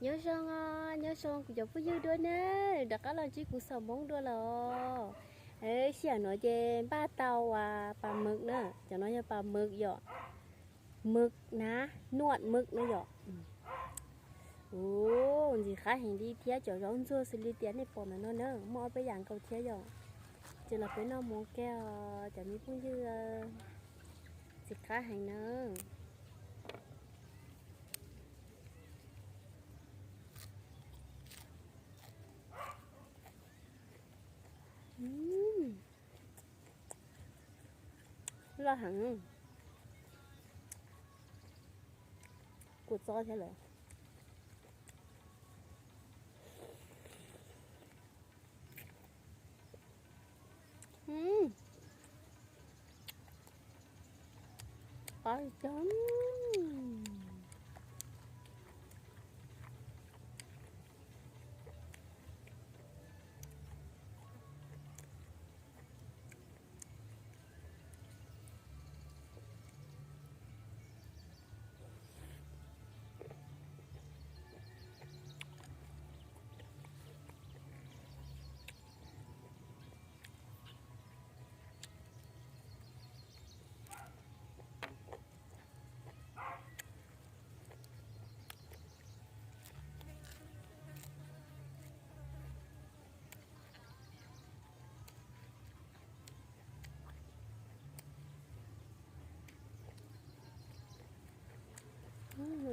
Nyob zoo os, nyob zoo kuv cov phooj ywg dua na, rov qab los ntsib kuv Xaum Hmoob dua los. Sij hawm no ces npaj tau uas pas mws na, cov no yog pas mws yom, mws na, nuam mws no yom. Ua ntxim qab heev li thiab cov zaub ntxuag xws li tias nej pom ntawm no na, muaj ob peb yam nkaus thiab yom. Ces los peb noj mov kiag os cov me phooj ywg, ntxim qab heev na. Loj heev, kua txob thiab lawm. Qab cog.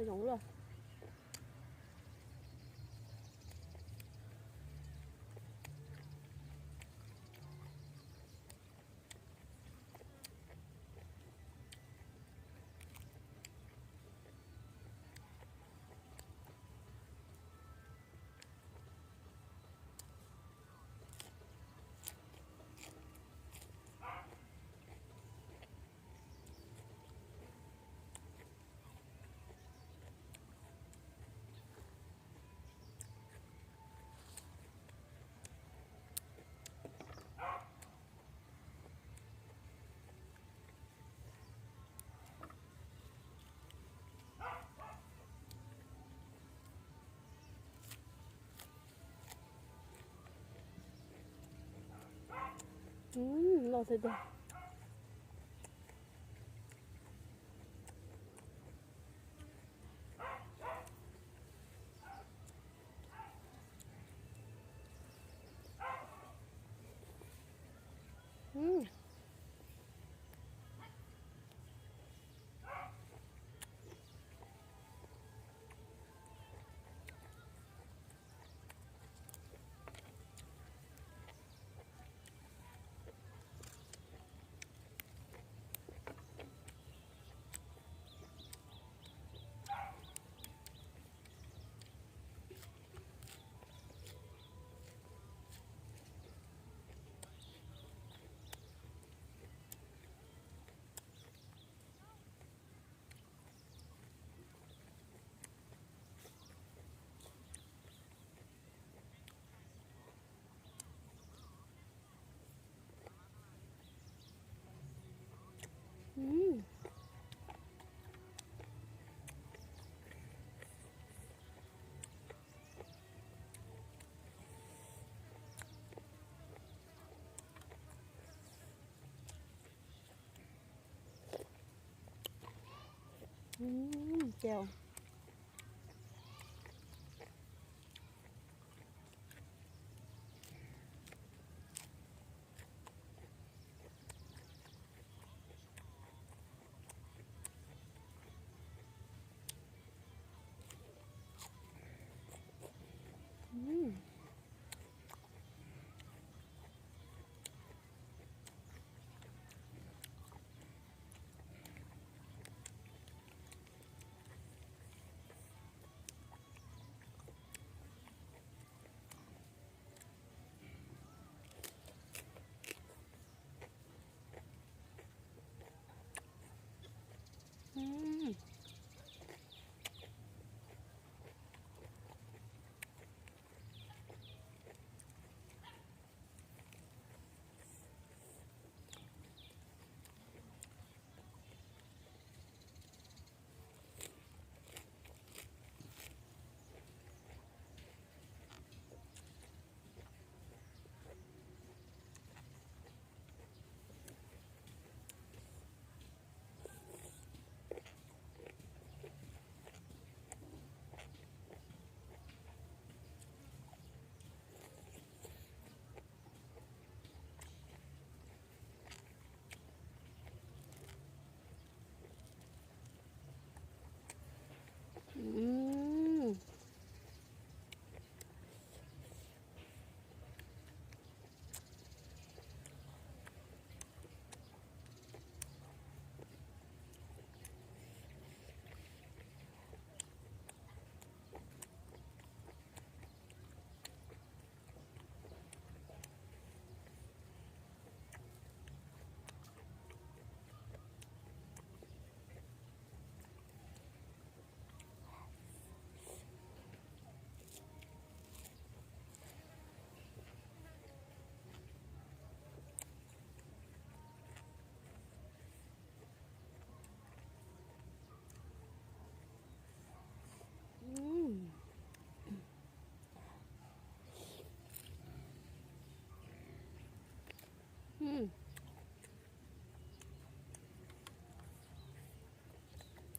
Zoo loj. Loj tiag tiag.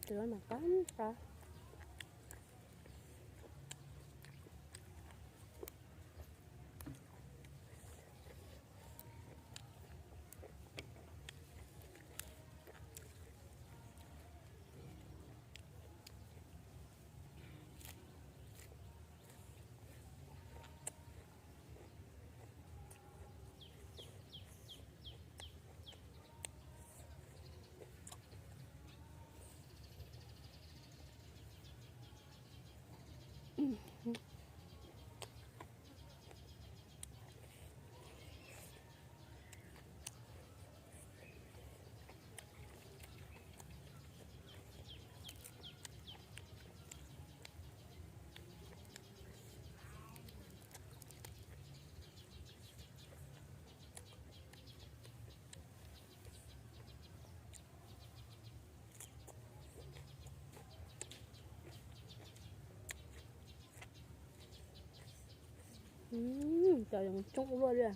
Tus no mas qab qab. Cov yoov coob ua luaj li.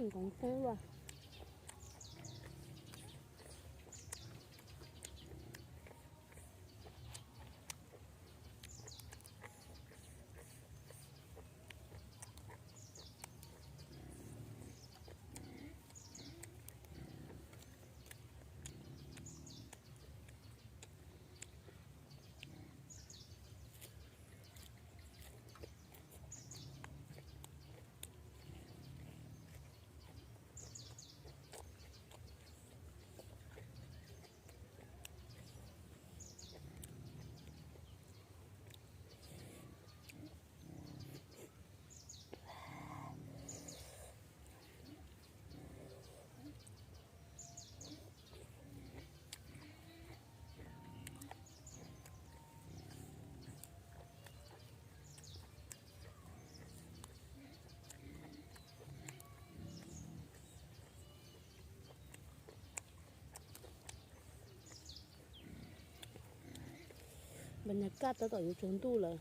Nkoos koob luaj. Npa nyas kaj tab tom yuav tsaus ntuj lawm.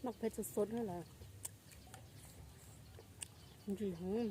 Noj peb txhua xub lawm. Ntsim heev.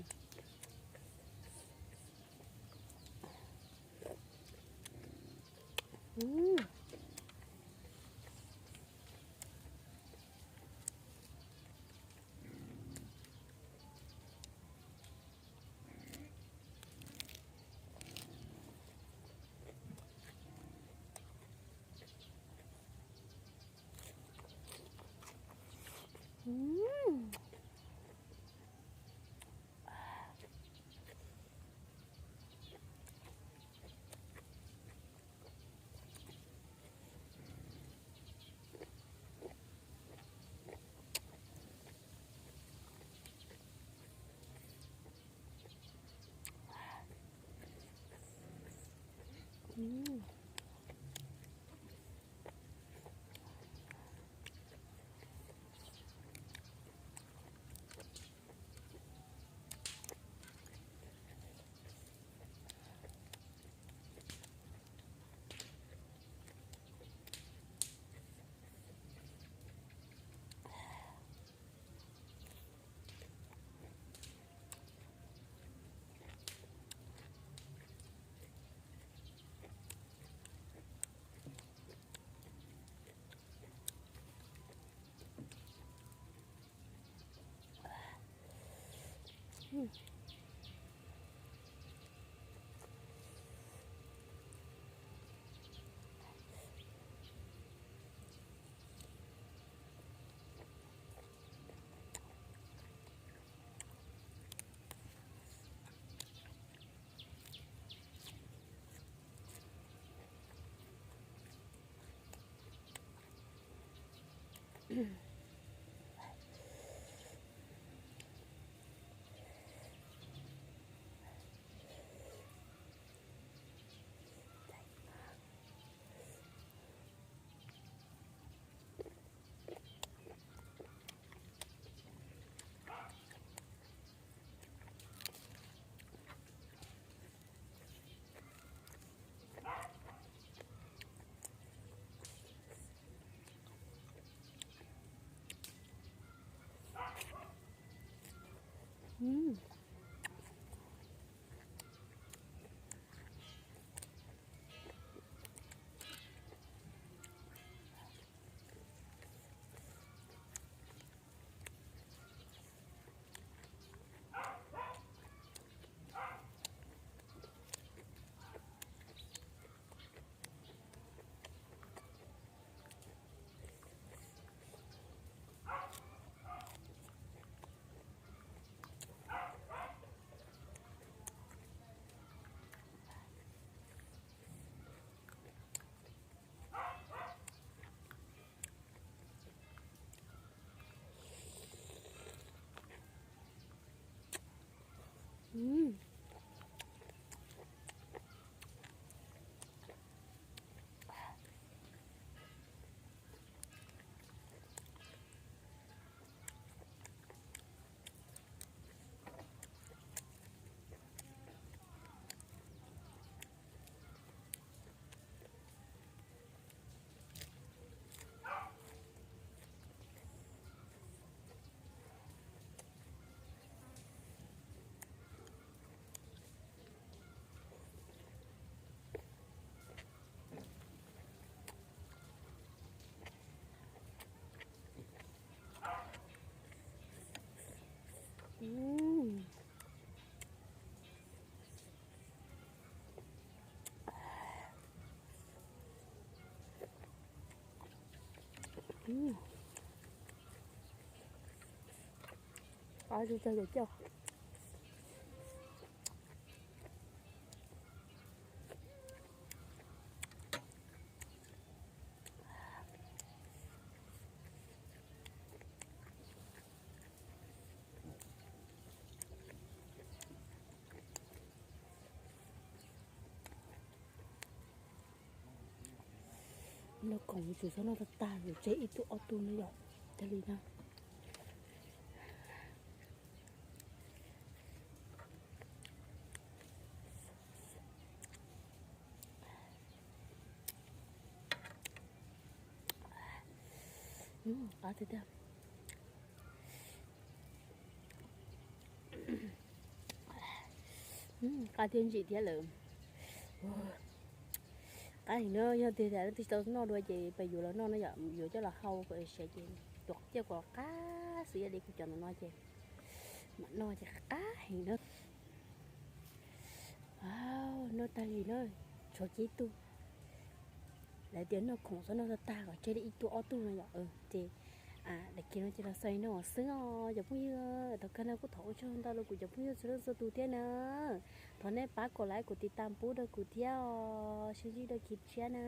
Qab tsuag tsuag cov coj. Noj khoom tsis txhob noj tag tag, yuav tseg ib tug ob tug no yom. Thiaj li na. Qab tiag tiag. Qab thiab ntsim thiab lawm. Qab heev na, yog tias leej twg tsis tau noj dua ces pab yuav los noj na yom, yuav coj los hau kom siav ces tuav ciaj kom qab xwb, ib yam li kuv cov no no ces mam noj ces qab heev na. Noj tag li na, tshuav kiag ib tug. Lawv tias noj khoom txhob noj tag tag kom tseg li ib tug ob tug no yom. Ces daim kiv no ces los xaus li no xwb os cov phooj ywg. Thov kawg no kuj thov ua tsaug ntau rau kuv cov phooj ywg txhua leej txhua tus thiab na. Thov nej pab kom like, kom tiv tas pub rau kuv thiab os. Sib ntsib rau kiv tshiab na.